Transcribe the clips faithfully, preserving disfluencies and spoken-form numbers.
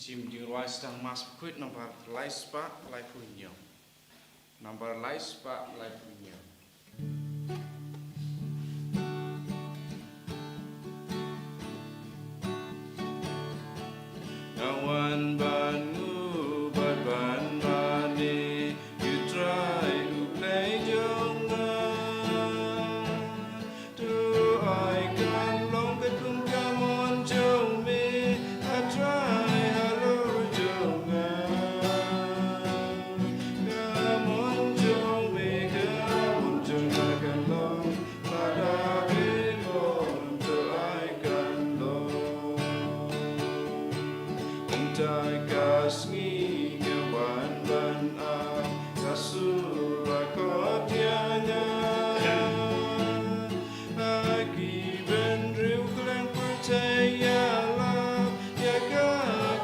Shim jingrwai sdang Mass Bakhuid nambar lai spah laiphew hynñiew. Nambar lai spah laiphew hynñiew. Nga wan ban nguh bad ban mane, U Trai U Blei jong nga. To ai kan long katkum ka mon jong me, A Trai halor jong nga. Ka mon jong me, ka mon jong nga kan long lada me mon, to ai kan long. Mynta ka sngi ka wan ban ap, ka sur ba khot ïa nga. Ha ki bynriew khlem pyrthei ïalap ïa ka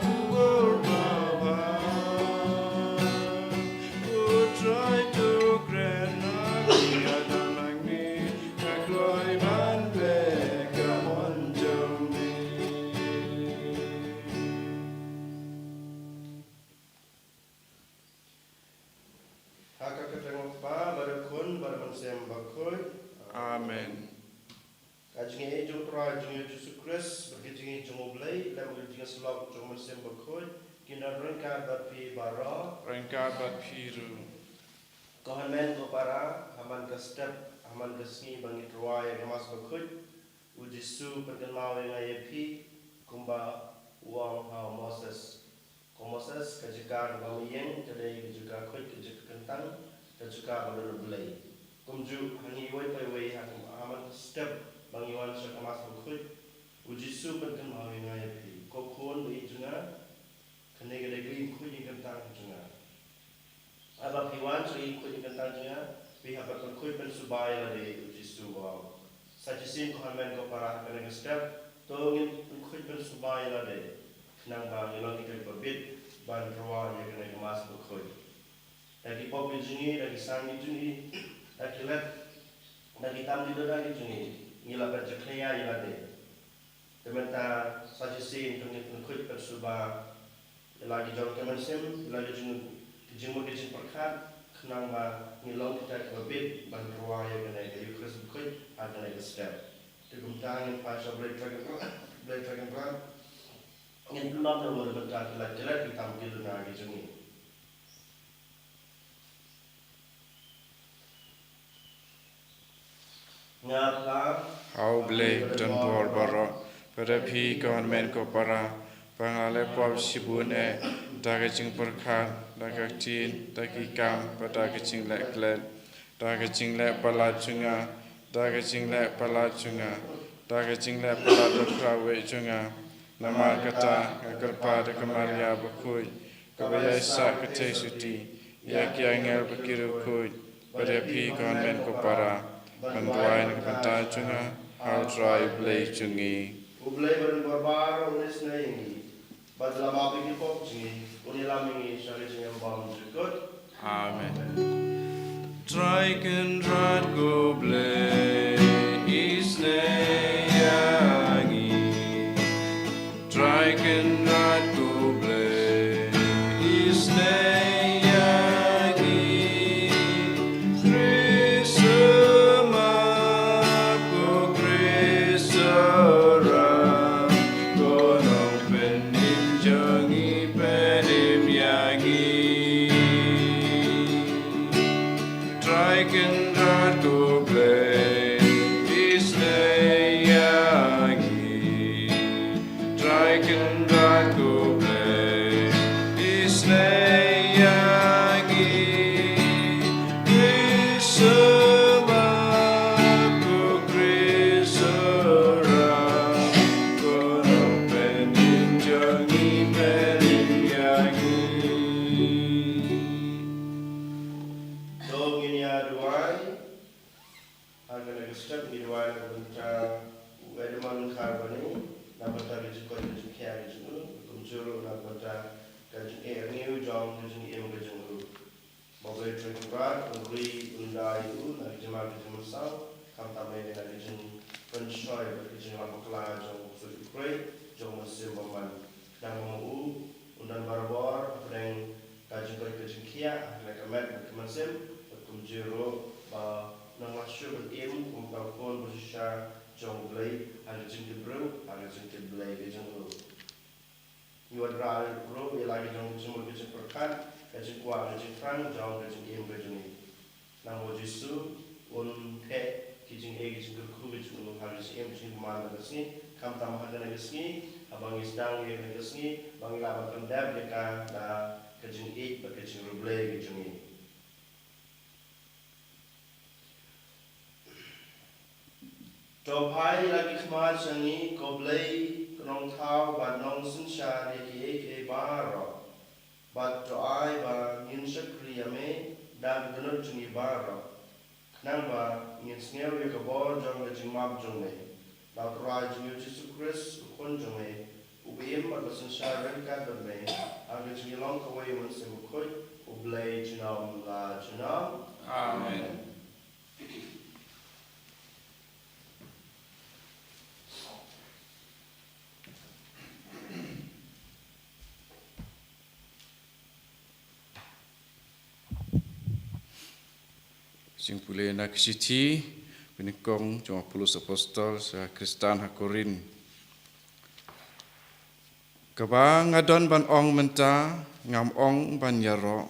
khubor babha. U Trai, to kren ha ki, ïa don hangne, nga kloi ban beh ka mon jong me. Ha ka kyrteng u Kpa bad u Khun bad u Mynsiem Bakhuid. Amen. Ka jingïeit jong u Trai jong ngi Jisu Khrist bad ka jingïeit jong U Blei lem bad ka jingïasyllok jong u Mynsiem Bakhuid kin don ryngkat bad phi baroh. Ryngkat bad phi ruh. Ko hynmen ko para, ha man ka step, ha man ka sngi ba ngi rwai ïa ka Mass Bakhuid, U Jisu pynkynmaw ïa nga ïa phi kumba u ong ha u Moses. Ko Moses, ka jaka kaba me ïeng ka dei ka jaka khuid, ka jaka kyntang, ka jaka ba don U Blei. Kumjuh ha ngi iwei pa iwei, ha, ha man ka step ba ngi wan sha ka Mass Bakhuid, U Jisu pynkynmaw ïa nga ïa phi, ko khun ba ïeit jong nga, kane ka dei ka ïing khuid ïing kyntang jong nga. Haba phi wan sha ka ïing khuid ïing kyntang jong nga, phi hap ban pynkhuid pynsuba ïa lade, U Jisu u ong. Sa shisien ko hynmen ko para, ha kane ka step, to ngin pynkhuid pynsuba ïa lade, khnang ba ngin long kita kiba bit ban rwai ïa kane ka Mass Bakhuid. Da ki pop ki jong ngi, da ki sam ki jong ngi, da ki leh, da ki tam ki dohnud ki jong ngi, ngi lah ban jakhlia ïa lade. Te mynta sa shisien to ngin pynkhuid pynsuba ïa la ki jong ka mynsiem, ïa la ki jong, ki jingmut ki jingpyrkhat, khnang ba ngin long kita kiba bit ban rwai ïa kane ka Eucharist Bakhuid ha kane ka step. Te kumta ngin pan sha U Blei Trai Kynrad, Blei Trai Kynrad. Ngin pynlong na U Blei mynta ki lad ki lad, ki tam ki dohnud ki jong ngi. Nga phla ha U Blei ba don bor baroh, bad ïa phi ko hynmen ko para, ba nga la leh pop shibun eh, da ka jingpyrkhat, da ka ktien, da ki kam, bad da ka jingleh klet, da ka jingleh palat jong nga, da ka jingleh palat jong nga, da ka jingleh palat bad khlawait jong nga. Namar kata nga kyrpad ïa ka Maria Bakhuid, kaba ïaisah kynthei suti, ïa ki angel bad ki riewkhuid, bad ïa phi ko hynmen ko para, ban duwai na ka bynta jong nga ha U Trai U Blei jong ngi. U Blei ba don bor baroh un isynei ïa ngi, bad la map ïa ki pop jong ngi, un ïalam ïa ngi sha ka jingim bymjukut. Amen. Trai Kynrad ko Blei, isynei ïa ngi. Trai Kynrad ko Blei, isynei ïa ngi. Khrist map ko Khrist ïarap, ko Nongpynim jong ngi pynim ïa ngi. Trai Kynrad ko Blei, isynei ïa ngi. Trai Kynrad ko Blei, isynei ïa ngi. Khrist map ko Khrist ïarap, ko Nongpynim jong ngi pynim ïa ngi. To ngin ïa duwai. Ha kane ka step ngi duwai na ka bynta u Edmund Carboni, na ka bynta ka jingkoit ka jingkhiah ka jong u, kumjuh ruh na ka bynta ka jingeh rngiew jong ka jingim ka jong u. Ba U Blei Trai Kynrad un ri un da ïa u na ka jingma ka jingmynsaw, khamtam eh na ka jingpynshoi bad ka jinglap bakla jong u ksuid u khrei jong u Mynsiem Bakhuid. Khnang ba ma u Don barabor hapdeng ka jingkoit ka jingkhiah ha ka met bad ka mynsiem, bad kumjuh ruh ba nang lah shuh ban im kum uta u khun bashisha jong U Blei ha ka jingtip briew, ha ka jingtip Blei ka jong u. Ngi wanrah ruh ïa la ka jong ka jingmut ka jingpyrkhat, ka jingkwah ka jingthrang jong ka jingim ka jong ngi. Nangba U Jisu un theh ki jingeh ki jingkyrkhu ki jong u ha ka jingim jong ngi kumne ka sngi, khamtam ha kane ka sngi, haba ngi sdang ïa kane ka sngi ba ngi lah ban pyndep ïa ka da ka jingïeit bad ka jingriewblei ka jong ngi. To phai la ki khmat jong ngi, ko Blei, ko Nongthaw bad Nongsynshar ïa kiei kiei baroh. Bad to ai ba ngin shakri ïa me da ka dohnud jong ngi baroh, khnang ba ngin sngew ïa ka bor jong ka jingmap jong me. Da U Trai jong ngi U Jisu Khrist, U Khun jong me, uba im bad uba synshar ryngkat bad me ha ka jingïalong kawei U Mynsiem Bakhuid, U Blei junom la junom. Amen. Jingpule na ka shithi ba nyngkong jong u Paulus Apostol sha ki Khristan ha Korinth. Kaba nga don ban ong mynta, ngam ong ban ïaroh.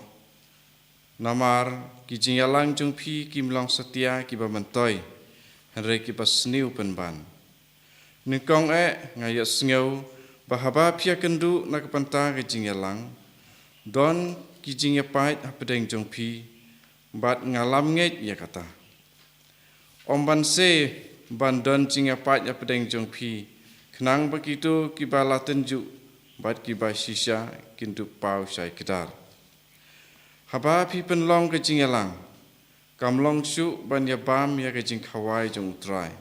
Namar ki jingïalang jong phi kim long satia kiba myntoi, hynrei kiba sniew pynban. Nyngkong eh nga ïohsngew ba haba phi ïakynduh na ka bynta ka jingïalang, don ki jingïapait hapdeng jong phi, bad nga lam ngeit ïa kata. Ym ban seh ban don jingïapait hapdeng jong phi, khnang ba kito kiba la tynjuh bad kiba shisha kin dup paw shai kdar. Haba phi pynlong ka jingïalang, kam long shuh ban ïabam ïa ka jingkhawai jong U Trai.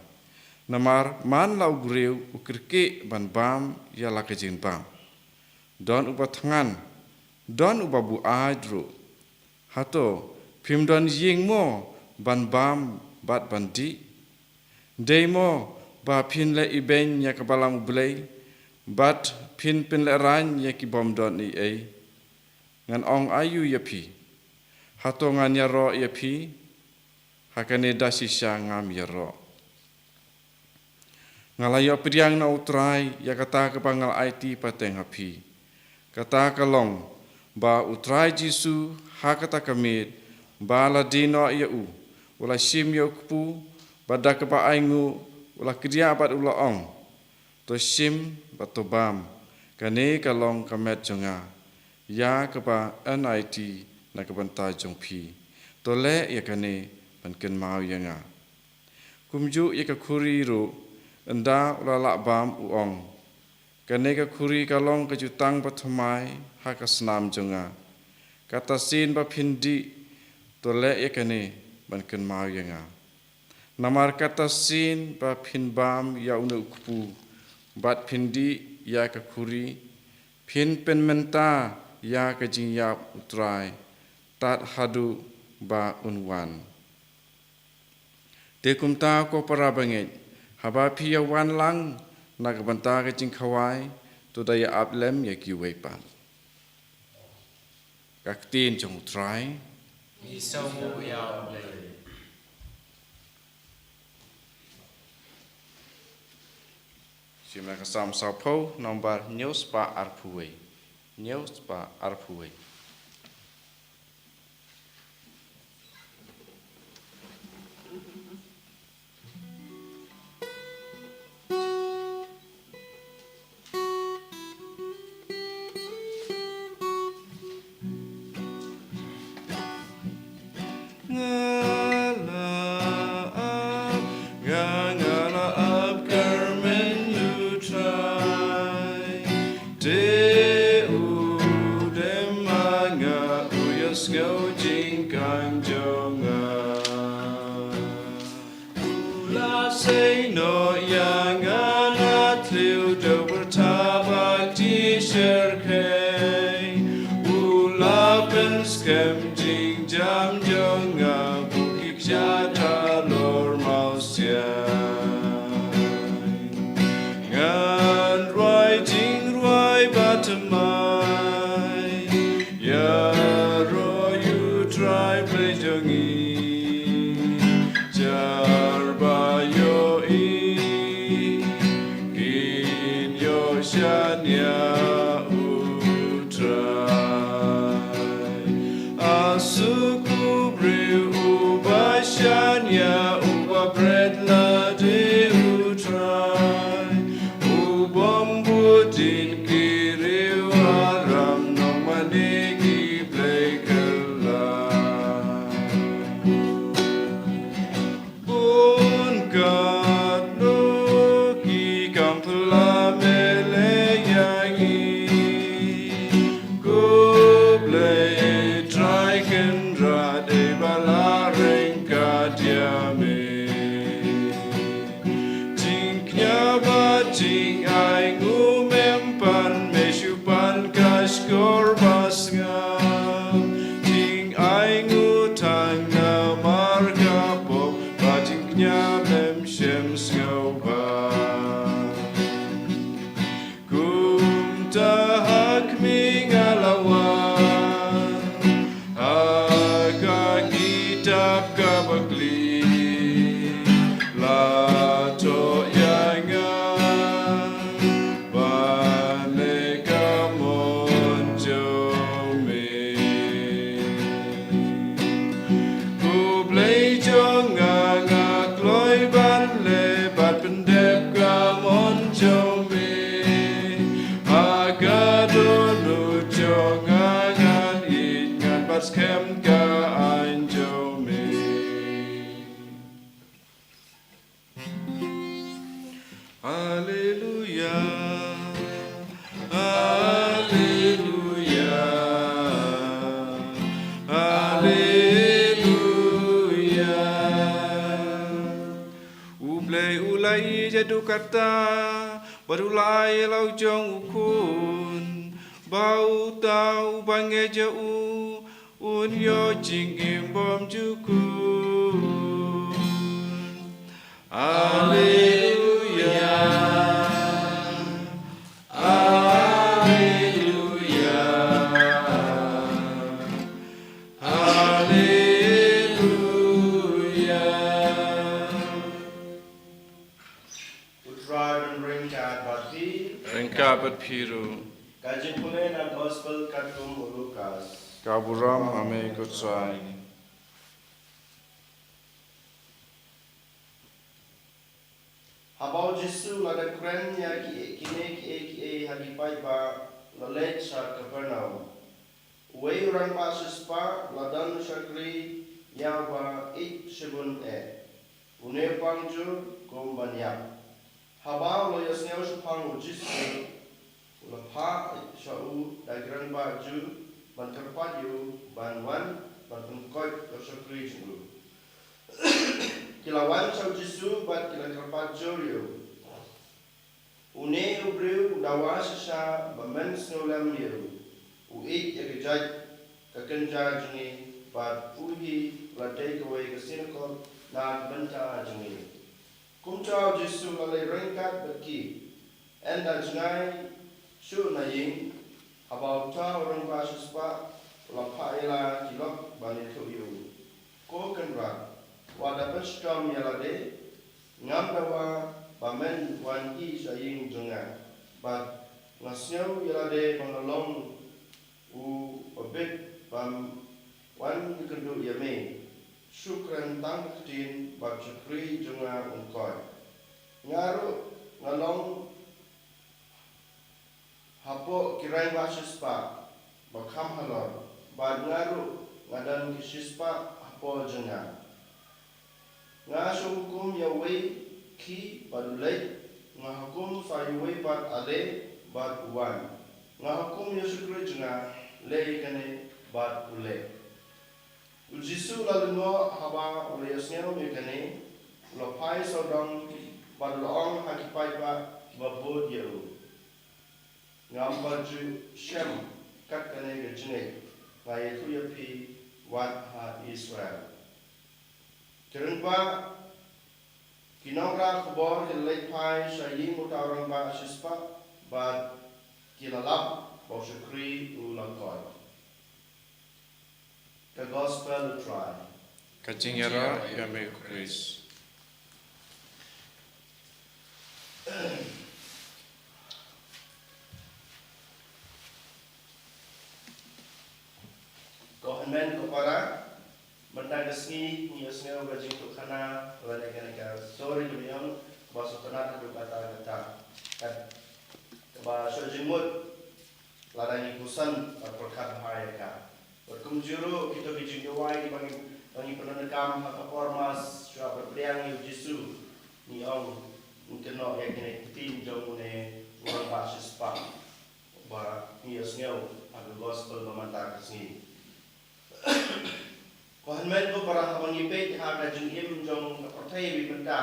Namar man la u briew u kyrkieh ban bam ïa la ka jingbam. Don uba thngan, don uba buaid ruh. Hato phim don ïing mo ban bam bad ban dih? Dei mo ba phin leh ibeiñ ïa ka balang U Blei, bad phin pynlehraiñ ïa ki bym don ei ei? Ngan ong aïu ïa phi? Hato ngan ïaroh ïa phi? Ha kane da shisha ngam ïaroh. Nga la ïoh pdiang na U Trai ïa kata kaba nga la aiti pateng ha phi. Kata ka long ba U Trai Jisu, ha kata ka miet ba la die noh ïa u, u la shim ïa u kpu, bad da kaba ainguh u la kdiah bad u la ong, to shim bad to bam, kane ka long ka met jong nga, ïa kaba yn aiti na ka bynta jong phi. To leh ïa kane ban kynmaw ïa nga. Kumjuh ïa ka khuri ruh, ynda u la lah bam, u ong, kane ka khuri ka long ka jutang bathymmai ha ka snam jong nga. Katta sien ba phin dih, to leh ïa kane ban kynmaw ïa nga. Namar katta sien ba phin bam ïa une u kpu, bad phin dih ïa ka khuri, phin pynmynta ïa ka jingïap U Trai, tad haduh ba un wan. Te kumta ko para bangeit, haba phi ïawan lang na ka bynta ka jingkhawai, to da ïa ap lem ïa kiwei pat. Ka ktien jong U Trai. Ngi sngewbha ïa U Blei. Shim na ka Salm sawphew, nombar hynñiew spah arphew wei. Hynñiew spah arphew wei. Nga la ap, nga, nga la ap kyrmen U Trai. Te u dem ma nga, u ïohsngew jingkhang jong nga. U la sei noh ïa nga na thliew dewbyrtha ba kti syrkhei. U la pynskhem jingjam jong nga, bad ki kjat halor mawsiang. Ngan rwai jingrwai bathymmai. jong ngi, jar ba ïohi, kin ïoh shaniah U Trai. A suk u briew uba shaniah, uba bret lade U Trai, u bym bud ïa ki riew aram, nongmane ki blei kylla. Bun katno ki kam phylla me leh ïa ngi, ko Blei Trai Kynrad, dei ba la ryngkat ïa me. Jingkñia bad jingainguh mem pan, me shu pan ka shkor ba sngap. Jingainguh tang namar ka pop, bad jingkñia mem shym sngewbha. Kumta ha khmih nga la wan, ha ka kitab kaba kli la thoh ïa nga ban leh ka mon jong me. Ko Blei jong nga, nga kloi ban leh bad pyndep ka mon jong me. Ha ka dohnud jong nga ngan ïeit, ngan bat skhem ka aiñ jong me. Haleluya, haleluya, haleluya. U Blei u la ïeit ïa duh katta, bad u la ai ïa la u jong u khun, ba uta uba ngeit ïa u un ïoh jingim bymjukut. Haleluya. Haleluya. Haleluya. U Trai un ryngkat bad phi. Ryngkat bad phi ruh. Ka jingpule na gospel katkum u Lukas. Ka burom ha me ko Trai. Haba u Jisu u la dep kren ïa ki, kine kiei kiei ha ki paidbah, u la leit sha Kapernaum. Uwei u rangbah shispah u la don u shakri ïa uba ïeit shibun eh. Une u pang jur kum ban ïap. Haba u la ïohsngew shaphang u Jisu, u la phah sha u da ki rangbah Jiw ban kyrpad ïa u ban wan ban pynkoit ïa u shakri jong u. Ki la wan sha u Jisu bad ki la kyrpad jur ïa u. Une u briew u dawa shisha ba men sngewlem ïa u. U ïeit ïa ka jait ka kynja jong ngi bad u hi u la dei kawei ka synagog na ka bynta jong ngi. Kumta u Jisu u la leit ryngkat bad ki. Ynda jngai shuh na ïing, haba uta u rangbah shispah u la phah ïa la ki lok ban ïathuh ïa u, Ko Kynrad, wat da pynshitom ïa lade, ngam dawa ba men wan hi sha ïing jong nga, bad nga sngew ïa lade ba nga long u babit ban wan ïakynduh ïa me. Shu kren tang ka ktien bad u shakri jong nga un koit. Nga ruh nga long hapoh ki rangbah shispah ba kham halor, bad nga ruh nga don ki shispah hapoh jong nga. Nga shu hukum ïa uwei khie bad u leit, nga hukum sa ïa uwei pat ale bad u wan. Nga hukum ïa u shakri jong nga, leh ïa kane bad u leh. U Jisu u la lyngngoh haba u la ïohsngew ïa kane, u la phai sawdong bad u la ong ha ki paidbah kiba bud ïa u, Ngam pat ju shem kat kane ka jingngeit, nga ïathuh ïa phi, wat ha Israel. Ki rangbah, ki nongrah khubor ki la leit phai sha ïing uta u rangbah shispah bad ki la lap ba u shakri u la koit. Ka Gospel u Trai. Ka jingïarap ïa me Khrist. Ko hynmen ko para, mynta ka sngi ngi ïohsngew ka jingïathuhkhana lane kane ka story ka biang kaba sngewtynnat haduh katta katta. Kaba shu jingmut lada ngi pyrshang bad pyrkhat bha ïa ka. Bad kumjuh ruh kito ki jingduwai kiba ngi, ba ngi pyndonkam ha ka por Mass shuwa ban pdiang ïa u Jisu, ngi ong, ngi kynnoh ïa kine ki ktien jong une u rangbah shispah ba ngi ïohsngew ha ka gospel ba mynta ka sngi. Ko hynmen ko para, haba ngi peit ha ka jingim jong ka pyrthei ba mynta,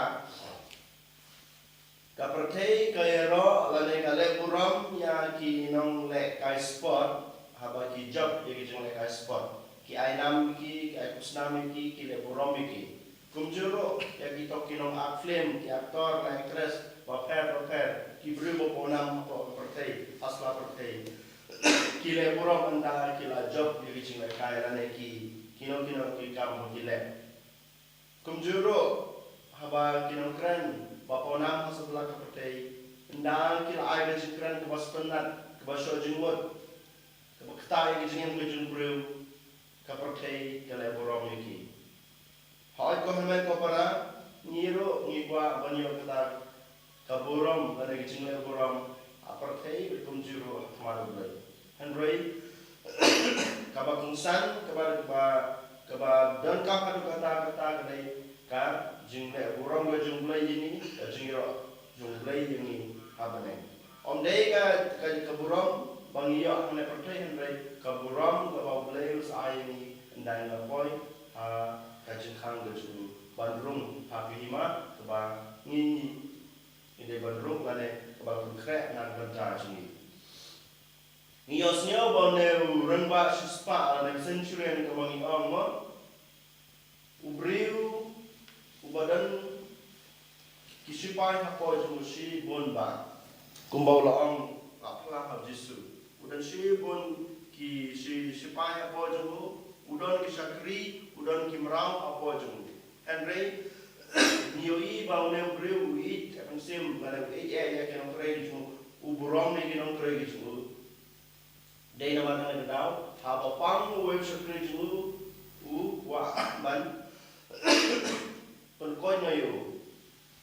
ka pyrthei ka ïaroh lane ka leh burom ïa ki nonglehkai sport, haba ki jop ïa ki jinglehkai sport. Ki ai nam ïa ki, ki ai khusnam ïa ki, ki leh burom ïa ki. Kumjuh ruh ïa kito ki nong-act film, ki actor lane actress bapher bapher, ki briew ba pawnam hapoh ka pyrthei, ha sla pyrthei. Ki leh burom ynda ki la jop ïa ki jinglehkai lane ki, kino kino ki kam ba ki leh. Kumjuh ruh haba ki nongkren ba pawnam ha satlak ka pyrthei, ynda ki la ai ka jingkren kaba sngewtynnat, kaba shu jingmut, kaba ktah ïa ka jingim ka jong u briew, ka pyrthei ka leh burom ïa ki. Hooid ko hynmen ko para, ngi ruh ngi kwah ban ïoh kata ka burom lane ka jingleh burom ha pyrthei bad kumjuh ruh ha khmat U Blei. Hynrei kaba kongsan, kaba, kaba, kaba donkam haduh katta katta ka dei ka jingleh burom ka jong U Blei ïa ngi, ka jingïaroh jong U Blei ïa ngi ha bneng. Ym dei ka, ka, ka burom ba ngi ïoh hangne pyrthei, hynrei ka burom kaba U Blei u sa ai ïa ngi ynda ngi la poi ha ka jingkhang ka jong u ban rung ha ka hima kaba ngi, ngi dei ban rung lane kaba pynkhreh na ka bynta jong ngi. Ngi ïohsngew ba une u rangbah shispah lane centurion kaba ngi ong mo, u briew uba don ki shipai hapoh jong u shibun bha. Kumba u la ong, la phla ha u Jisu. U don shibun ki shi-, shipai hapoh jong u, u don ki shakri, u don ki mraw hapoh jong u. Hynrei ngi ïohi ba une u briew u ïeit, ha ka mynsiem, lane u ïeit ïa ki nongtrei ki jong u, u burom ïa ki nongtrei ki jong u. Dei namar kane ka daw, haba pang uwei u shakri jong u, u kwah ban pynkoit noh ïa u.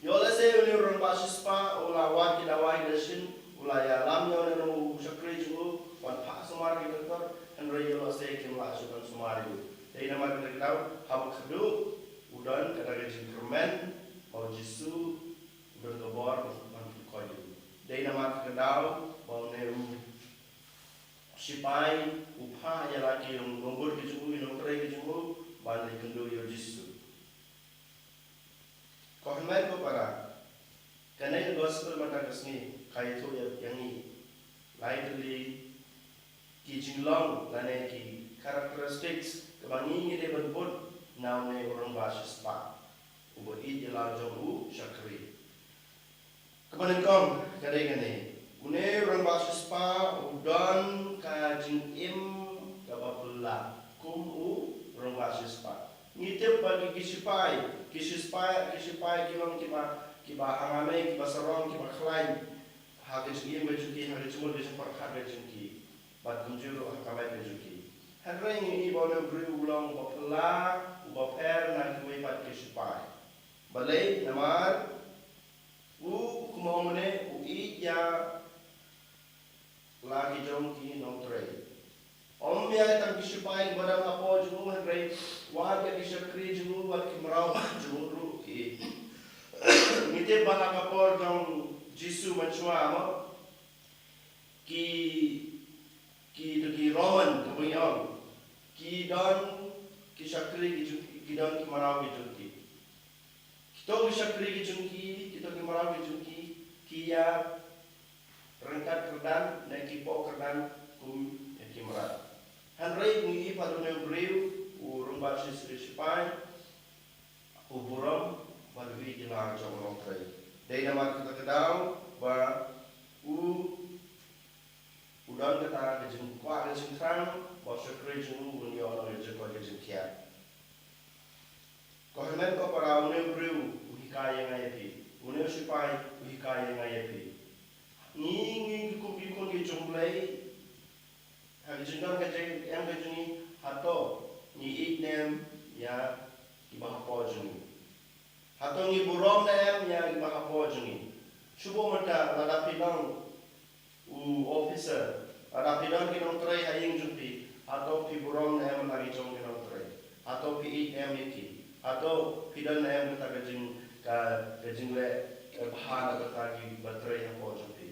Ïoh lehse une u rangbah shispah u la wad ki dawai ki dashin, u la ïalam ïa une u shakri jong u, ban phah sumar ki doktor, hynrei ïoh lehse kim lah shuh ban sumar ïa u. Dei namar kata ka daw, haba khadduh u don kata ka jingkyrmen ha u Jisu, u don ka bor ban pynkoit ïa u. Dei namar kata ka daw ba une u shipai u phah ïa la ki nongbud ki jong u, ki nongtrei ki jong u, ban leit kynduh ïa u Jisu. Ko hynmen ko para, kane ka gospel mynta ka sngi ka ïathuh ïa, ïa ngi lai tylli ki jinglong lane ki characteristics kaba ngi, ngi dei ban bud na une u rangbah shispah uba ïeit ïa la jong u shakri. Kaba nyngkong ka dei kane. Une u rangbah shispah u don ka jingim kaba phylla kum u rangbah shispah. Ngi tip ba ki, ki shipai, ki shipai, ki shipai ki long kiba, kiba hangame, kiba sarong, kiba khlaiñ ha ka jingim ka jong ki, ha ka jingmut ka jingpyrkhat ka jong ki, bad kumjuh ruh ha ka met ka jong ki. Hynrei ngi i ba une u briew u long uba phylla, uba pher na kiwei pat ki shipai. Balei? Namar u, kumba ong mynne, u ïeit ïa la ki jong ki nongtrei. Ym ïa tang ki shipai kiba don hapoh jong u, hynrei wat ïa ki shakri jong u, wat ki mraw jong u ruh ki. Ngi tip ba ha ka por jong Jisu mynshuwa mo, ki, ki, ki Roman, kaba ngi ong, ki don ki shakri ki jong ki, ki don ki mraw ki jong ki. Kito ki shakri ki jong ki, kito ki mraw ki jong ki, ki ïa ryngkat kyrdan, ne ki poh kyrdan kum ïa ki mrad. Hynrei ngi i pat une u briew, u rangbah shi-, shi-, shipai, u burom bad u ïeit ïa la jong u nongtrei. Dei namar kata ka daw ba u u don kata ka jingkwah ka jingthrang ba u shakri jong u un ïoh noh ïa ka jingkoit ka jingkhiah. Ko para, une u briew u hikai ïa nga ïa phi. Une u sipai u hikai ïa nga ïa phi. Ngi, ngi ki kum ki khun ki jong U Blei, ha ka jingdon ka jingim ka jong ngi, hato ngi ïeit ne em ïa kiba hapoh jong ngi? Hato ngi burom ne em ïa kiba hapoh jong ngi? Shu buh mynta, lada phi long u officer, lada phi don ki nongtrei ha ïing jong phi, hato phi burom ne em ïa la ki jong ki nongtrei? Hato phi ïeit ne em ïa ki? Hato phi don ne em kata ka jing, ka, ka jingleh, eh, bha na kata kiba trei hapoh jong phi?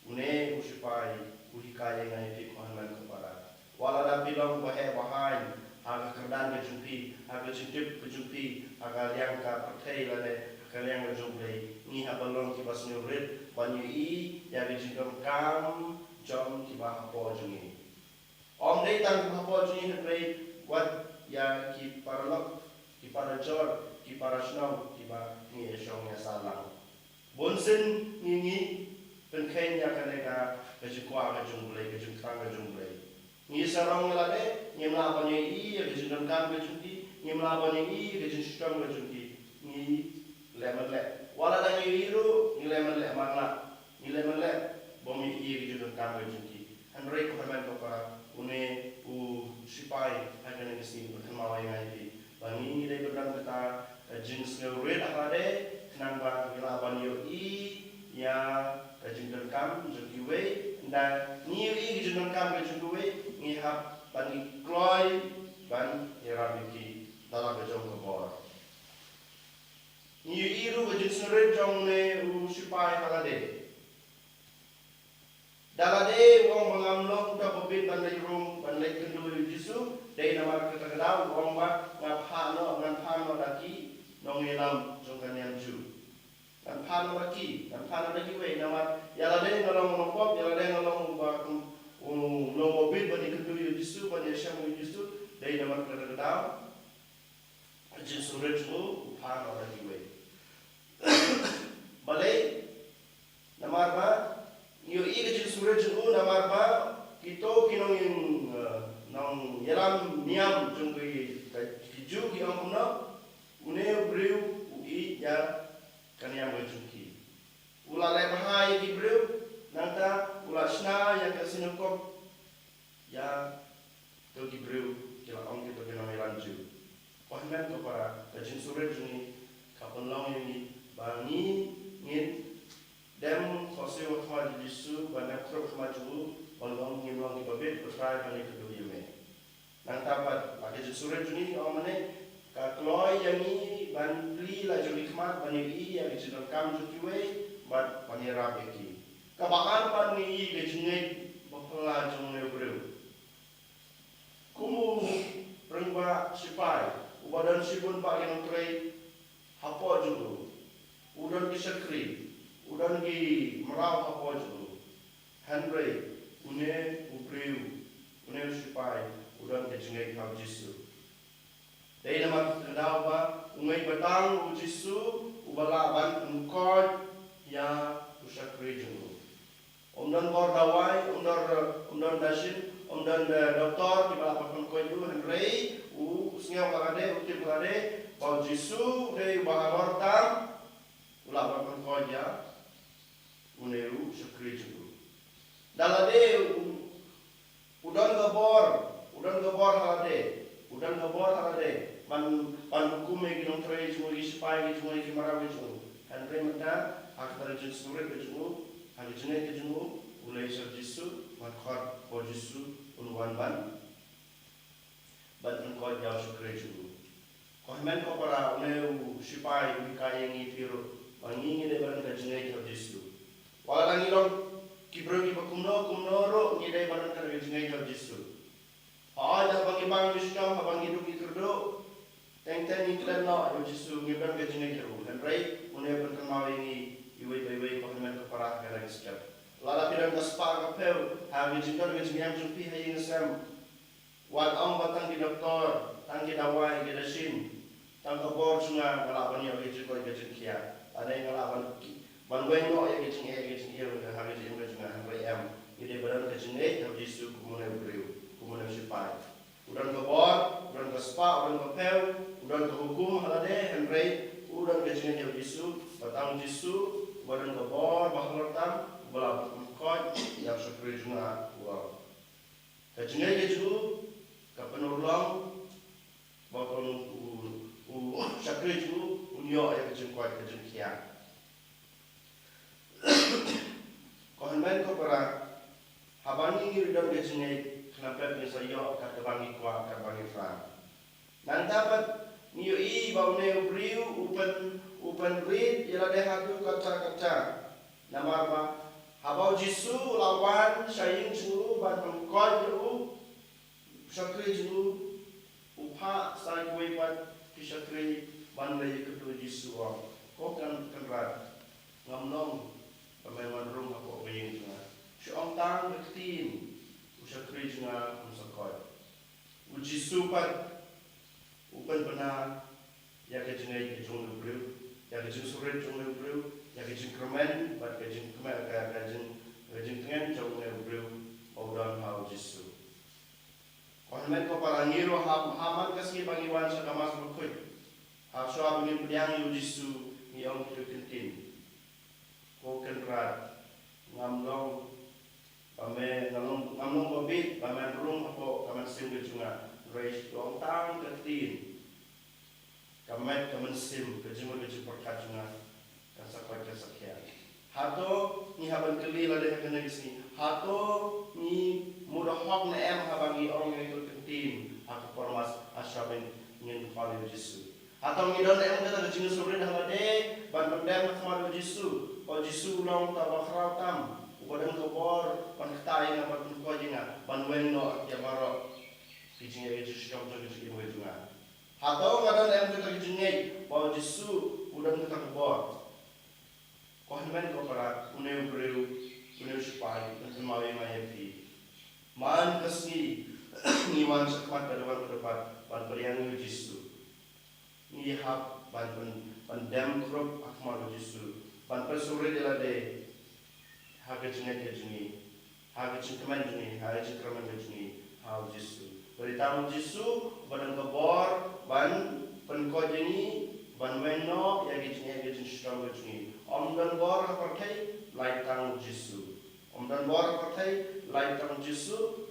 Une u sipai u hikai ïa nga ïa phi, ko hynmen ko para. Wat lada phi long ba heh ba haiñ ha ka kyrdan ka jong phi, ha ka jingtip ka jong phi, ha ka liang ka pyrthei lane ha ka liang ka jong U Blei, ngi hap ban long kiba sngewrit ban ïohi ïa ka jingdonkam jong kiba hapoh jong ngi. Ym dei tang kiba hapoh jong ngi, hynrei wat ïa ki paralok, ki parajor, ki parashnong kiba ngi ïashong ïasah lang. Bunsien ngi, ngi pynkheiñ ïa kane ka, ka jingkwah ka jong U Blei, ka jingthrang ka jong U Blei. Ngi sarong ïa lade, ngim lah ban ïohi ïa ka jingdonkam ka jong ki, ngim lah ban ïohi ïa ka jingshitom ka jong ki. Ngi leh mynleh. Wat lada ngi ïohi ruh, ngi leh mynleh, man lah. Ngi leh mynleh bym ïohi ïa ka jingdonkam ka jong ki. Hynrei ko hynmen ko para, une u sipai ha kane ka sngi u pynkynmaw ïa nga ïa phi ba ngi, ngi dei ban don kata ka jingsngewrit ha lade, khnang ba ngi lah ban ïohi ïa ka jingdonkam jong kiwei. Ynda ngi ïohi ka jingdonkam ka jong kiwei, ngi hap ban, ngi kloi ban ïarap ïa ki da la ka jong ka bor. Ngi ïohi ruh ka jingsngewrit jong une u sipai ha lade. Da lade u ong ba ngam long uta uba bit ban leit rung, ban leit kynduh ïa u Jisu, dei namar kata ka daw u ong ba nga phah noh, ngan phah noh da ki nongïalam jong ka niam Jiw. Ngan phah noh da ki, ngan phah noh da kiwei, namar ïa lade nga long u nongpop, ïa lade nga long uba, u, u nongba bit ban ïa kynduh ïa u Jisu, ban ïa shem ïa u Jisu. Dei namar kata ka daw ka jingsngewrit jong u, u phah noh da kiwei. Balei? Namar ba ngi ïohi ka jingsngewrit jong u, namar ba kito ki nong, eh, nongïalam niam jong ki, ki Jiw ki ong kumno? Une u briew u ïeit ïa ka niam ka jong ki. U la leh bha ïa ki briew, nangta u la shna ïa ka sinagog ïa kito ki briew, ki la ong kito ki nongïalam Jiw. Ko hynmen ko para, ka jingsngewrit jong ngi ka pynlong ïa ngi ba ngi, ngin dem khohsiew ha khmat u Jisu, ban dem khrup ha khmat jong u, ban ong ngim long kiba bit, ko Trai, ban ïa kynduh ïa me. Nangta pat, ha ka jingsngewrit jong ngi, ong mane, ka kloi ïa ngi ban plie la jong ki khmat, ban ïohi ïa ka jingdonkam jong kiwei, bad ban ïarap ïa ki. Kaba ar pat, ngi ïohi ka jingngeit ba phylla jong une u briew. Kum u rangbah sipai uba don shibun bah ki nongtrei hapoh jong u, u don ki shakri, u don ki mraw hapoh jong u. Hynrei une u briew, une u sipai, u don ka jingngeit ha u Jisu. Dei namar kata ka daw ba u ngeit ba tang u Jisu uba lah ban pynkhuid ïa u shakri jong u. Um don bor dawai, um don, um don dashin, um don, eh, doktor kiba lah ban pynkhuid u, hynrei u sngew ha lade, u tip ha lade ba u Jisu u dei uba halor tam, u lah ban pynkhuid ïa une u shakri jong u. Da lade u, u don ka bor, u don ka bor ha lade, u don ka bor ha lade ban, ban hukum ïa ki nongtrei jong u, ïa ki sipai jong u, ïa ki mraw jong u. Hynrei mynta ha kata ka jingsngewrit ka jong u, ha ka jingngeit ka jong u, u leit sha u Jisu, ban khot ba u Jisu un wan ban, ban pynkhuid ïa u shakri jong u. Ko hynmen ko para, une u sipai u hikai ïa ngi, phi ruh, ba ngi, ngi dei ban don ka jingngeit ha u Jisu. Wat la ngi long ki briew kiba kumno kumno ruh, ngi dei ban don ka jingngeit ha u Jisu. Hooid, haba ngi bang ngi shitom, haba ngi duk ngi kyrduh, teng teng ngi klet noh ïa u Jisu, ngi don ka jingngeit ha u. Hynrei une u pynkynmaw ïa ngi iwei pa iwei, ko hynmen ko para, ha kane ka step. Lada phi don ka spah ka phew ha ka jingdon ka jingem jong phi ha ïing ha sem, wat ong ba tang ki doktor, tang ki dawai, ki dashin, tang ka bor jong nga, nga lah ban ïoh ka jingkoit ka jingkhiah, lane nga lah ban, ban weng noh ïa ka jingeh ka jingïew ha ka jingim ka jong nga. Hynrei em, ngi dei ban don ka jingngeit ha u Jisu kum une u briew, kum une u sipai. U don ka bor, u don ka spah, u don ka phew, U don ka hukum ha lade, hynrei u don ka jingngeit ïa u Jisu, ba tang u Jisu uba don ka bor bahalor tam, uba la pynkoit ïa u shakri jong nga, u ong. Ka jingngeit ka jong u ka pynurlong ba u, u, u shakri jong u un ïoh ïa ka jingkoit ka jingkhiah. Ko hynmen ko para, haba ngi ngi don ka jingngeit, khnang ba ngin sa ïoh kat kaba ngi kwah, kat kaba ngi thrang. Nangta pat ngi ïohi ba une u briew u pyn, u pynrit ïa lade haduh katta katta. Namar ba haba u Jisu u la wan sha ïing jong u ban pynkoit ïa u shakri jong u, u phah sa ïa kiwei pat ki shakri ban leit ïakynduh ïa u Jisu, u ong, Ko Kynrad, ngam long ba men wan rung hapoh ka ïing jong nga. Shu ong tang ka ktien, u shakri jong nga un sa koit. U Jisu pat u pynbna ïa ka jingngeit ka jong une u briew, ïa ka jingsngewrit jong une u briew, ïa ka jingkyrmen bad ka jingkmen, ka, ka jing, ka jingtngen jong une u briew ba u don ha u Jisu. Ko hynmen ko para, ngi ruh ha, ha man ka sngi ba ngi wan sha ka Mass Bakhuid, ha shuwa ba ngin pdiang ïa u Jisu, ngi ong kito ki ktien: Ko Kynrad, ngam long ba me, ngam long, ngam long ba bit ba men rung hapoh ka mynsiem ka jong nga, hynrei shu ong tang ka ktien, ka met, ka mynsiem, ka jingmut, ka jingpyrkhat jong nga kan sa koit, kan sa khiah. Hato ngi hap ban kylli lade ha kane ka sngi, hato ngi mut hok ne em haba ngi ong ïa kito ki ktien ha ka por Mass, ha shuwa ba ngin khot ïa u Jisu? Hato ngi don em kata ka jingsngewrit ha lade ban pyndem ha khmat u Jisu, ba u Jisu u long uta uba khraw tam, uba don ka bor ban ktah ïa nga, ban pynkoit ïa nga, ban weng noh ïa baroh ki jingeh, ki jingshitom jong ka jingim ka jong nga? Hato nga don em kata ka jingngeit ba u Jisu u don kata ka bor? Ko hynmen ko para, une u briew, une u sipai, un kynmaw ïa nga ïa phi. Man ka sngi ngi wan shakhmat ka dewar ka dewpat ban pdiang ïa u Jisu, ngi hap ban, ban, ban dem khrup ha khmat u Jisu, ban pynsngewrit ïa lade ha ka jingngeit ka jong ngi, ha ka jingkmen jong ngi, ha ka jingkyrmen ka jong ngi ha u Jisu. Ba dei tang u Jisu uba don ka bor ban pynkoit ïa ngi, ban weng noh ïa ki jingeh, ki jingshitom ka jong ngi. Ym don bor ha pyrthei, lait tang u Jisu. Ym don bor ha pyrthei, lait tang u Jisu.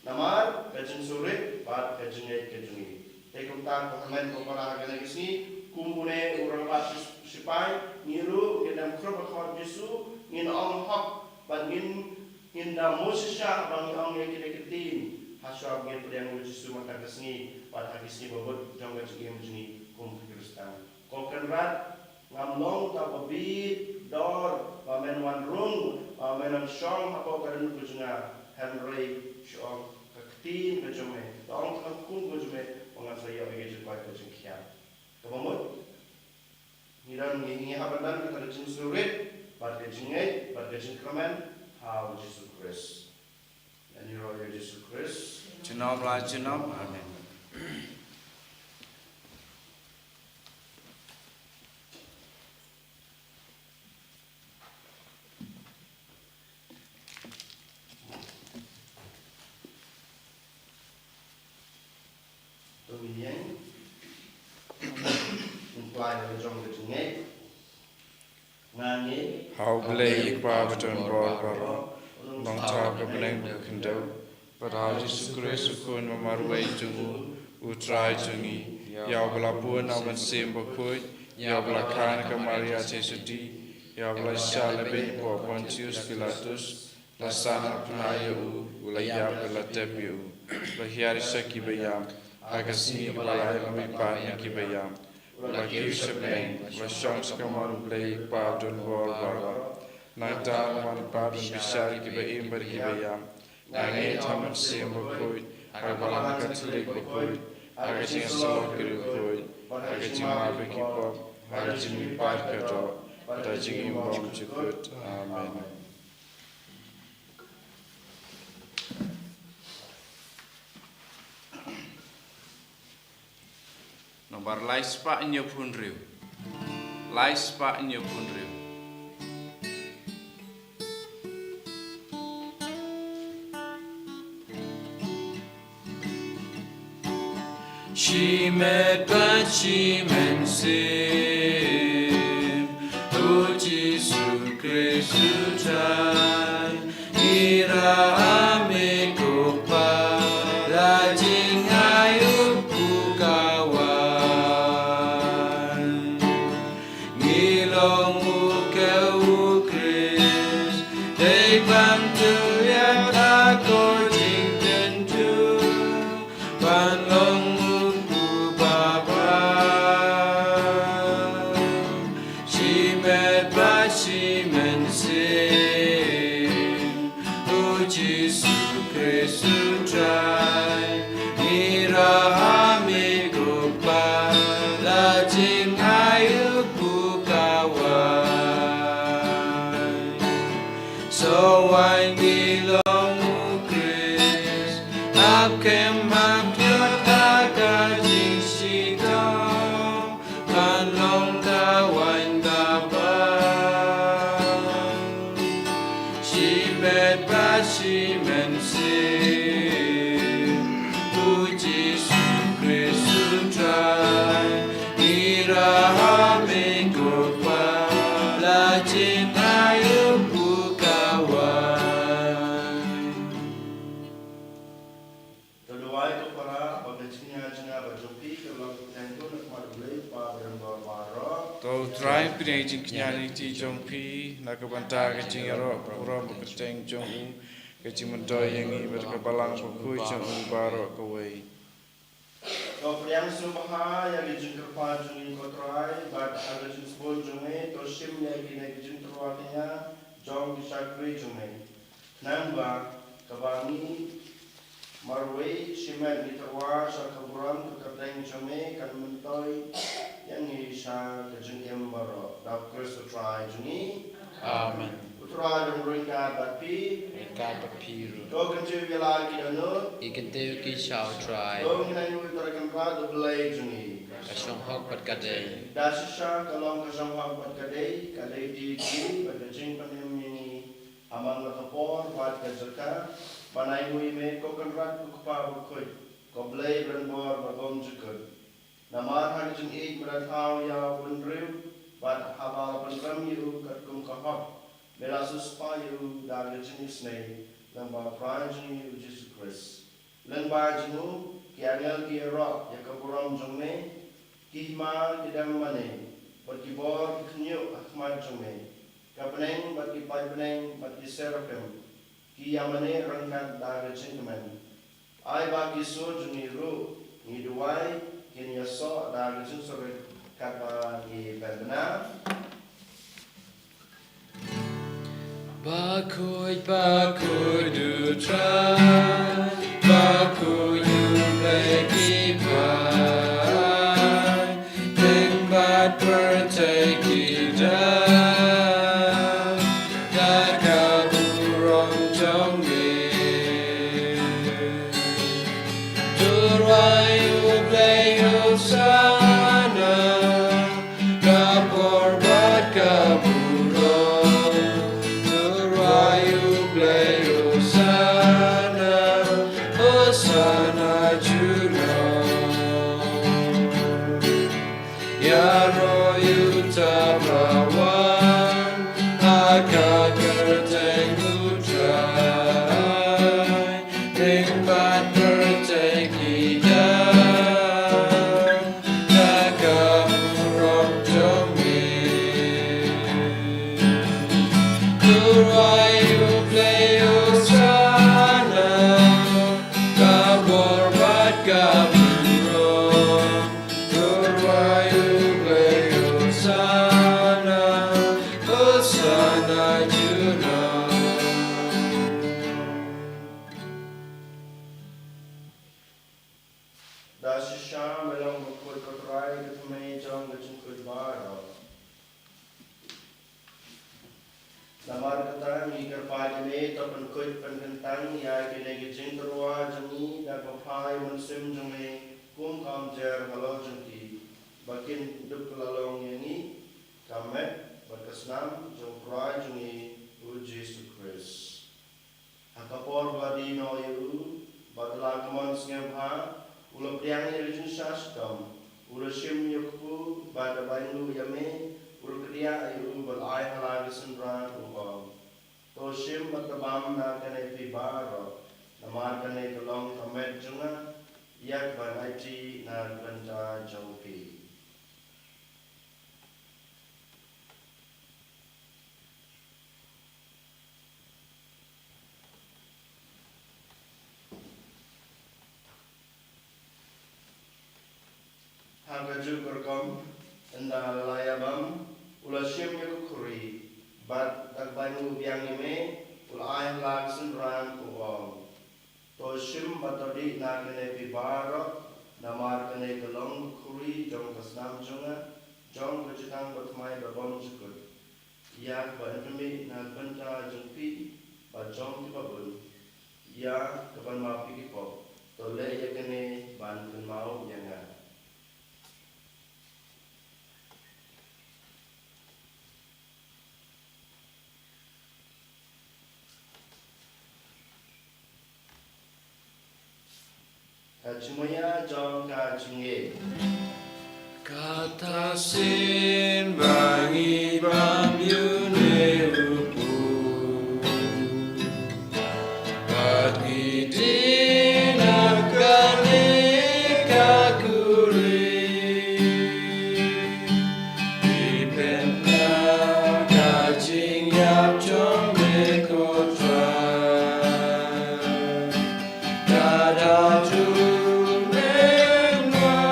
Namar ka jingsngewrit bad ka jingngeit ka jong ngi. Te kumta ko hynmen ko para, ha kane ka sngi, kum une u rangbah shi-, shipai, ngi ruh ngin dem khrup ha khmat u Jisu, ngin ong hok, bad ngin, ngin da mut shisha ba ngi ong ïa kine ki ktien ha shuwa ba ngin pdiang ïa u Jisu mynta ka sngi bad ha ki sngi ba bud jong ka jingim jong ngi kum ki Khristan. Ko Kynrad, ngam long uta uba bit dor ba men wan rung, ba men wan shong hapoh ka dohnud ka jong nga, hynrei shu ong ka ktien ka jong me, to ong tang ka hukum ka jong me, ba ngan sa ïoh ïa ka jingkoit ka jingkhiah. Kaba mut, ngi don, ngi, ngi hap ban don kata ka jingsngewrit bad ka jingngeit bad ka jingkyrmen ha u Jisu Khrist. Ïaroh ïa u Jisu Khrist. Junom la junom. Amen. To ngin ïeng. Ngin plie la ka jong ka jingngeit. Nga ngeit ha U Blei U Kpa badonbor baroh, u Nongthaw ka bneng bad ka khyndew, bad ha U Jisu Khrist u Khun ba marwei jong u, U Trai jong ngi, ïa uba la bun na U Mynsiem Bakhuid, ïa uba la kha na ka Maria theisotti, ïa uba la shah lehbeiñ hapoh Pontius Pilatus, la sah na pnai ïa u, u la ïap bad la tep ïa u, la hiar ïa ki baïam, ha ka sngi kaba la ai lamwei pat na ki baïam, u la kiew sha bneng, u la shong sha ka kamram U Blei U Kpa badonbor baroh. Nangta un wan pat ban bishar ïa kiba im bad kiba ïap. Nga ngeit ha U Mynsiem Bakhuid, ha ka Balang Katholik bakhuid, ha ka jingïasyllok ki riewkhuid khuid, ha ka jingmap ïa ki pop, ha ka jingmihpat ka doh, bad ha ka jingim bymjukut. Amen. Nombar lai spah hynñiewphew hynriew. Lai spah hynñiewphew hynriew. Shimet bad shimynsiem, U Jisu Khrist U Trai, ngi rah ha me ko Kpa, la jingai u pukawai. Ngi long u ke u Khrist, dei ban tu ya ta ko jingtyntu, ban long u pu ba ba. Shimet bad shimynsiem, U Jisu Khrist U Trai, ngi rah ha me ko Kpa, la jingai u pukawai. Sa wan ngi long u Khrist, hap kem hap ïoh ha ka jingshitom, ban long ka waiñ kaba bha. Shimet bad shimynsiem, U Jisu Khrist U Trai, ngi rah ha me ko Kpa, la jingai u pukawai. To duwai ko para ba ka jingïaid jingïaid ba jong phi ka long kyrteng na ka khmat U Blei U Kpa ba don bor baroh. To U Trai pynïaid jingkñia lynti jong phi na ka bynta ka jingïaroh burom ba kyrteng jong u, ka jingmyntoi ïa ngi bad ka balang bakhuid jong u baroh kawei. To pdiang sngewbha ïa ka jingkyrpad jong ngi ko Trai, bad ha ka jingsbun jong me to shim ïa kine ki jingtyrwa kñia jong ki shakri jong me. Nangba kaba ngi marwei shimet ngi tyrwa sha ka burom ka kyrteng jong me, kan myntoi ïa ngi sha ka jingim baroh. Da U Khrist U Trai jong ngi. Amen. U Trai un ryngkat bad phi. Ryngkat bad phi ruh. To kyntiew ïa la ki dohnud. Ngi kyntiew ki sha U Trai. To ngin ainguh ïa U Trai Kynrad U Blei jong ngi. Ka shong hok bad ka dei. Da shisha ka long ka shong hok bad ka dei, ka dei dei dei bad ka jingpynim ïa ngi. Amang la ka por bad ka jaka ban ainguh ïa me ko Kynrad ko Kpa bakhuid, ko Blei ba don bor ba bym jukut. Namar ha ka jingïeit me la thaw ïa u bynriew, bad haba la pynrem ïa u katkum ka hok, me la siewspah ïa u da ka jingisynei lyngba U Trai jong ngi U Jisu Khrist. Lyngba jong u ki angel ki ïaroh ïa ka burom jong me, ki hima ki dem mane, bad ki bor ki khynñiuh ha khmat jong me. Ka bneng bad ki paidbneng bad ki seraphim ki ïa mane ryngkat da ka jingkmen. Ai ba ki sur jong ngi ruh, ngi duwai, kin ïasoh da ka jingsyriem katba ngi pynbna. Bakhuid, bakhuid U Trai, bakhuid U Blei ki bha, ding bad pyrthei ki dap da ka burom jong me. To rwai U Blei Hosana, ka bor bad ka burom. To rwai U Blei Hosana, Hosana junom. Ïaroh ïa uta uba wan ha ka kyrteng U Trai, ding bad pyrthei ki dap da ka burom jong me. To rwai U Blei Hosana, ka bor bad ka burom. To rwai U Blei Hosana, Hosana junom. Da shisha me long bakhuid ko Trai, ka thymmei jong ka jingkhuid baroh. Namar kata ngi kyrpad ïa me, to pynkhuid pynkyntang ïa kine ki jingtyrwa jong ngi da ka pyrthei mynsiem jong me, kum ka umjer halor jong ki, ba kin dup la long ïa ngi ka met bad ka snam jong U Trai jong ngi U Jisu Khrist. Ha ka por ba la die noh ïa u, bad la ka mon sngewbha, u la pdiang ïa ka jingshah Tom, u la shim ïa u kpu bad da bai nguh ïa me, u la kdiah ïa u bad ai ha la ka synran, u ong: To shim bad to bam na kane phi baroh, namar kane ka long ka met jong nga, ïa kaban aiti na ka bynta jong phi. Ha kajuh ka rukom, ynda la ïa bam, u la shim ïa ka khuri bad da kaba nguh biang ïa me, u la ai ha la ka synran, u ong: To shim bad to dih na kane phi baroh, namar kane ka long ka khuri jong ka snam jong nga, jong ka jutang bathymmai ba bym jukut, ïa kaba pynmih na ka bynta jong phi bad jong kiba bun, ïa kaban map ïa ki pop. To leh ïa kane ban kynmaw ïa nga. Ka jingmaïa jong ka jingim. Kata sien ba ngi bam ïa une u kpu, bad ngi dih na kane ka khuri, ngi pynbna ka jingïap jong me, ko Trai, ka da jur mynwan.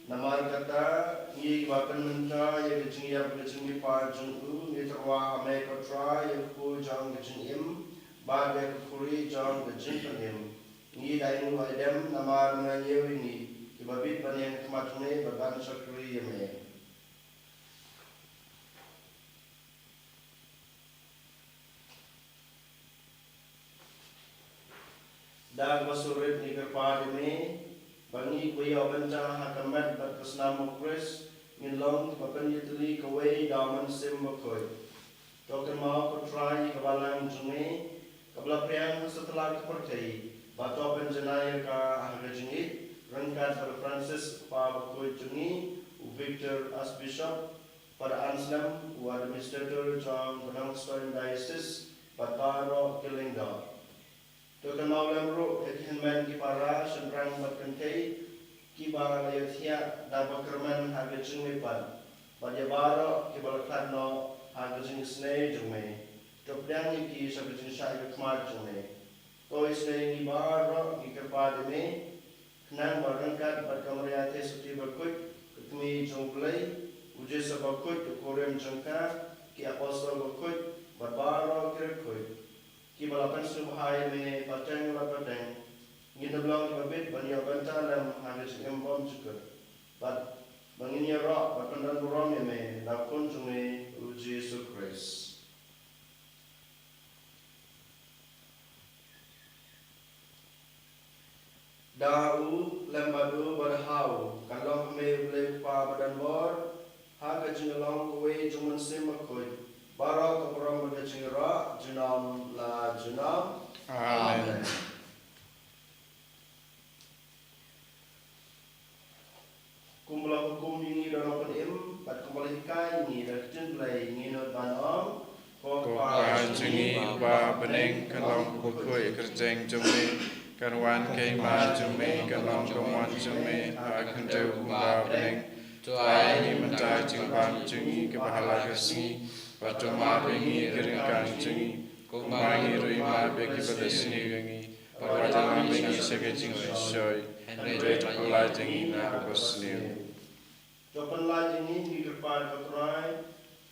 Namar kata, ngi kiba pynmynta ïa ka jingïap ka jingmihpat jong u, ngi tyrwa ha me, ko Trai, ïa ka kpu jong ka jingim bad ïa ka khuri jong ka jingpynim. Ngi dei ngi ai dem namar me nga ñiew ïa ngi kiba bit ban ïeng ha khmat jong me bad ban shakri ïa me. Da kaba surit ngi kyrpad ïa me ba ngi kiba ïoh bynta ha ka met bad ka snam u Khrist ngin long kiba pynïatylli kawei da u Mynsiem Bakhuid. To kynmaw, ko Trai, ïa ka balang jong me kaba la phriang ha satlak ka pyrthei, bad to pynjanai ïa ka ha ka jingïeit ryngkat bad u Francis u kpa bakhuid jong ngi, u Victor Archbishop, Father Anselm u Administrator jong ka Nongstoiñ Diocese bad baroh ki lyngdoh. To kynmaw lem ruh ïa ki hynmen ki para, shynrang bad kynthei kiba la ïathiah da ba kyrmen ha ka jingmihpat, bad ïa baroh kiba la khlad noh ha ka jingisynei jong me. To pdiang ïa ki sha ka jingshah ïa ka khmat jong me. To isynei ïa ngi baroh, ngi kyrpad ïa me, khnang ba ryngkat bad ka Maria Theisotti bakhuid, ka Kmie jong u Blei, u Joseph bakhuid, u kurim jong ka, ki apostol bakhuid bad baroh ki riewkhuid kiba la pynsngewbha ïa me pateng la pateng, ngin ym long kiba bit ban ïoh bynta lem ha ka jingim bym jukut, bad ba ngin ïaroh bad pyndonburom ïa me da u Khun jong me, u Jisu Khrist. Da u, lem bad u, bad ha u, kan long ha me U Blei U Kpa badonbor, ha ka jinglong kawei jong u Mynsiem Bakhuid, baroh ka burom bad ka jingïaroh, junom la junom. Amen. Amen. Kumba la hukum ïa ngi da u Nongpynim, bad kumba la hikai ïa ngi da ka ktien Blei, ngin nud ban ong: Ko Kpa jong ngi uba ha bneng, kan long kaba khuid ka kyrteng jong me, kan wan ka hima jong me, kan long ka mon jong me ha ka khyndew kumba ha bneng. To ai ïa ngi mynta ka jingbam jong ngi kaba ha la ka sngi, bad to map ïa ngi ki ryngkang jong ngi, kumba ngi ruh ngi map ïa kiba la sniew ïa ngi. Bad wat ïalam ïa ngi sha ka jingsngewsih, hynrei to pyllait ïa ngi na kaba sniew. To pyllait ïa ngi, ngi kyrpad, ko Trai,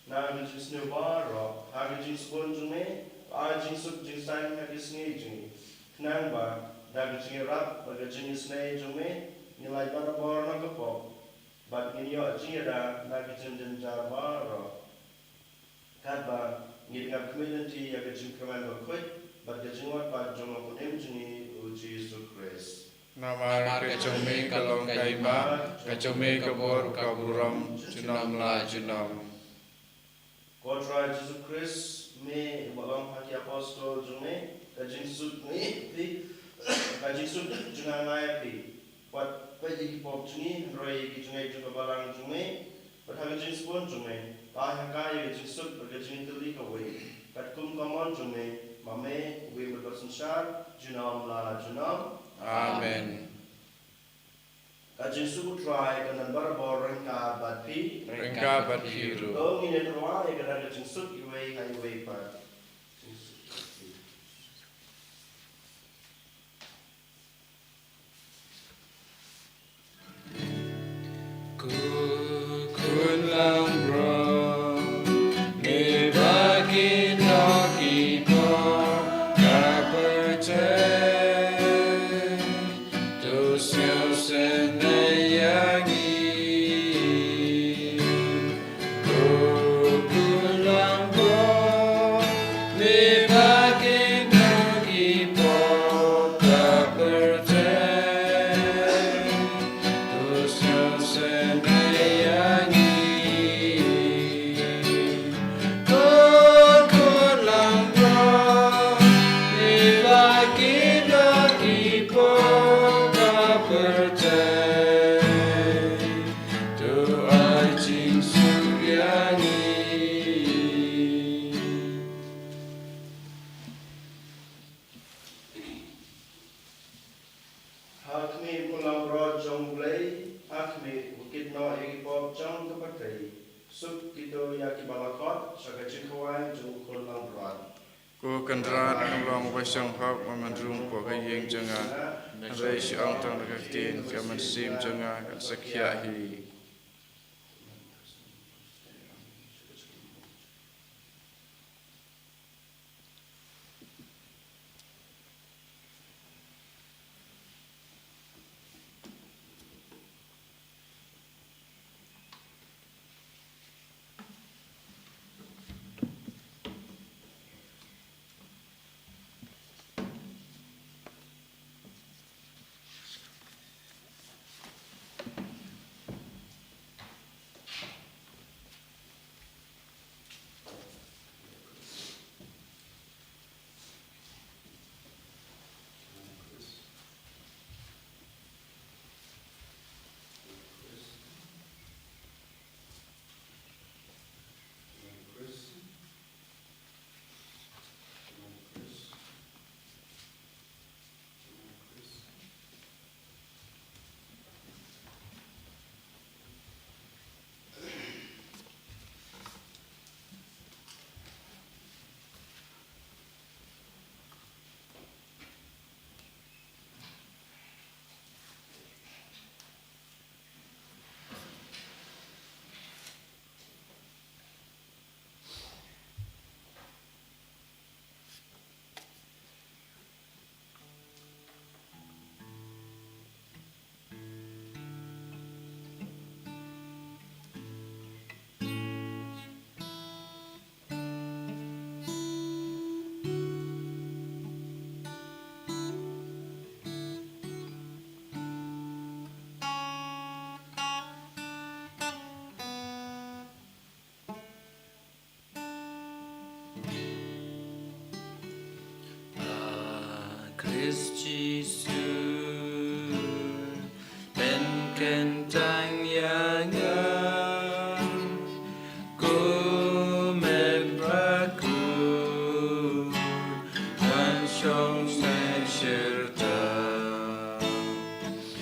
na ka jingsniew baroh, ha ka jingsbun jong me, to ai jingsuk jingsaiñ ha ki sngi jong ngi, khnang ba da ka jingïarap bad ka jingisynei jong me, ngin lait barabor na ka pop, bad ngin ïoh jingïada na ka jingjynjar baroh. Katba ngi dang ïa khmih lynti ïa ka jingkyrmen bakhuid bad ka jingmut pat jong u Nongpynim jong ngi u Jisu Khrist. Namar ka jong me ka long ka hima, ka jong me ka bor, ka burom junom la junom. Ko Trai Jisu Khrist, me uba ong ha ki apostol jong me, ka jingsuk ngi phi Jingsuk jong nga nga ai ïa phi. Wat peit ïa ki pop jong ngi, hynrei ïa ki jingngeit jong ka balang jong me. Bad ha ka jingsbun jong me, ai ha ka ïa ka jingsuk bad ka jingïatylli kawei, katkum ka mon jong me, ma me, u Blei uba don synshar junom la junom. Amen. Ka jingsuk U Trai kan don barabor ryngkat bad phi. Ryngkat bad phi ruh. To ngin ïa tyrwa ïa kane ka jingsuk iwei ha iwei pat. Ko khun langbrot, me ba ki nongkynnoh ka pyrthei, to sngewsynei ïa ngi. Ko khun langbrot, me ba ki nongkynnoh ka pyrthei, to sngewsynei ïa ngi. Ko khun langbrot, me ba ki nongkynnoh ka pyrthei, to ai jingsuk ïa ngi. Ha khmih, khun langbrot jong U Blei, ha khmih, uba kynnoh ïa ki pop jong ka pyrthei. Suk kito ïa kiba la khot sha ka jingkhawai jong u khun langbrot. Ko Kynrad, nga long uba shong hok, ma men rung hapoh ka ïing jong nga. Hynrei shu ong tang da ka ktien, ka mynsiem jong nga kan sa khiah hi. A Khrist Jisu, pynkyntang ïa nga, ko met bad ko wan shong sha shirta.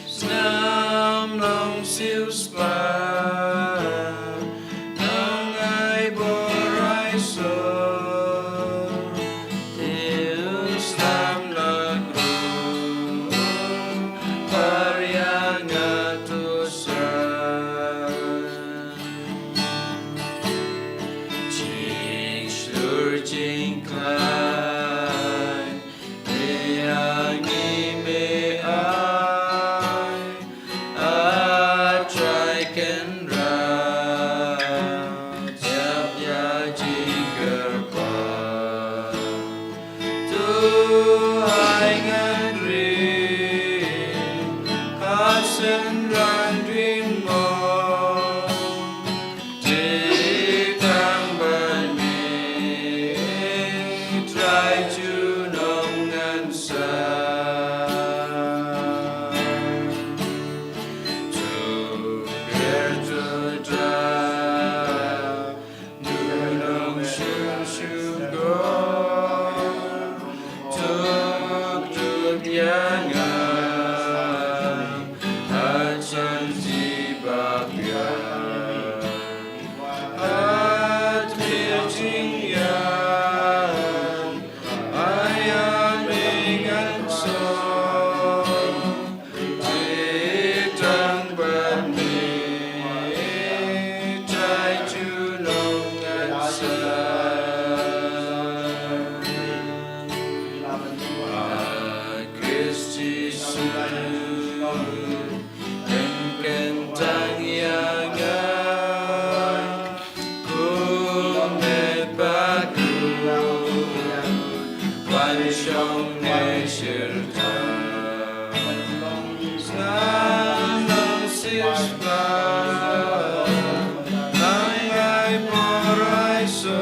Snam long siewspah, nang ai bor ai sor, te u snam la kruh. Ïa nga, ha tang ki ba biang, ha jingïaid, ïa me ngan sngewthuh, te tang bad me, tai tu long ngan sa. Khrist Jisu, kyrkhu tang ïa nga, kum met bad u, wan shong ne shirta. Ngan long shisha, nang ai por ai so.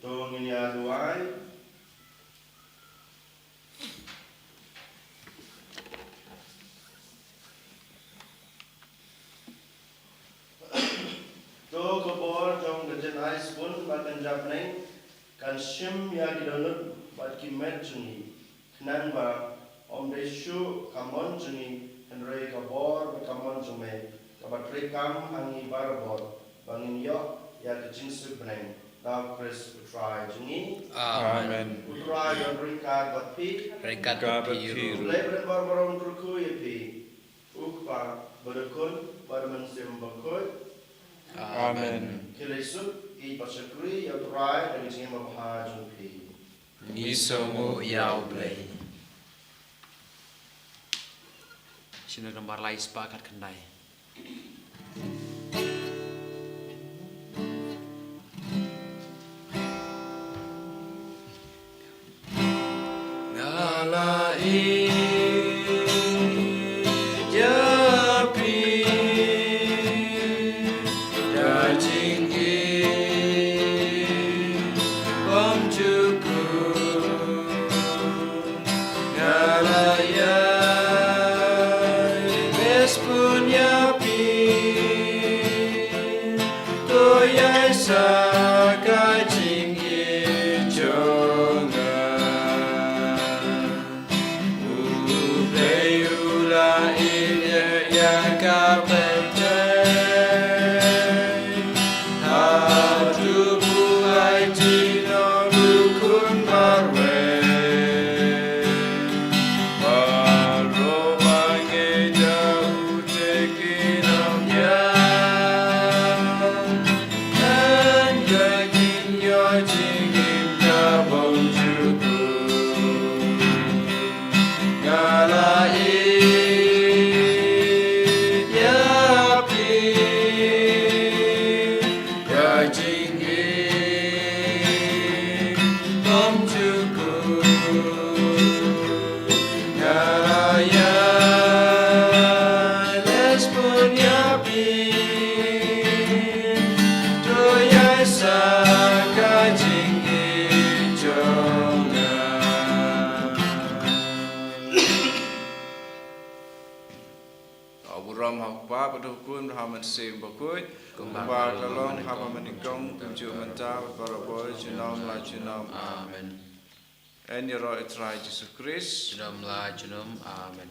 To ngin ïa duwai. To ka bor jong ka jingai sbun bad ka jingbneng kan shim ïa ki dohnud bad ki met jong ngi. Khnang ba ym dei shuh ka mon jong ngi, hynrei ka bor bad ka mon jong me, kaba trei kam ha ngi barabor, ba ngin ïoh ïa ka jingsuk bneng. Da U Khrist U Trai jong ngi. Amen. U Trai un ryngkat bad phi. Ryngkat bad phi ruh. U Blei ba don bor baroh un kyrkhu ïa phi. U Kpa bad U Khun bad U Mynsiem Bakhuid. Amen. Phi leit suk, ïeit bad shakri ïa U Trai da ka jingim babha jong phi. Ngi sngewnguh ïa U Blei. Synod Nambar lai spah khatkhyndai. Nga la ïeit ïa phi da jingim bymjukut. Nga la ïaibeiñ bun ïa phi. To ïaid sa ka jingïeit jong nga. U Blei u la ïeit ïa ka pyrthei. Haduh ba u aiti noh u khun marwei. Baroh ba ngi da u te kin ym ïa. Kan ka jingïoh jingim ka bymjukut. Nga la ïeit ïa phi da jingim bymjukut. Nga la ïaibeiñ bun ïa phi. To ïaid sa ka jingïeit jong nga. Ka burom ha u Kpa bad ha u Khun bad ha u Mynsiem Bakhuid. Kumba ka la long ha ba mynnyngkong, kumjuh mynta bad baroh junom la junom. Amen. Yn ïaroh ïa u Trai Jisu Khrist. Junom la junom. Amen.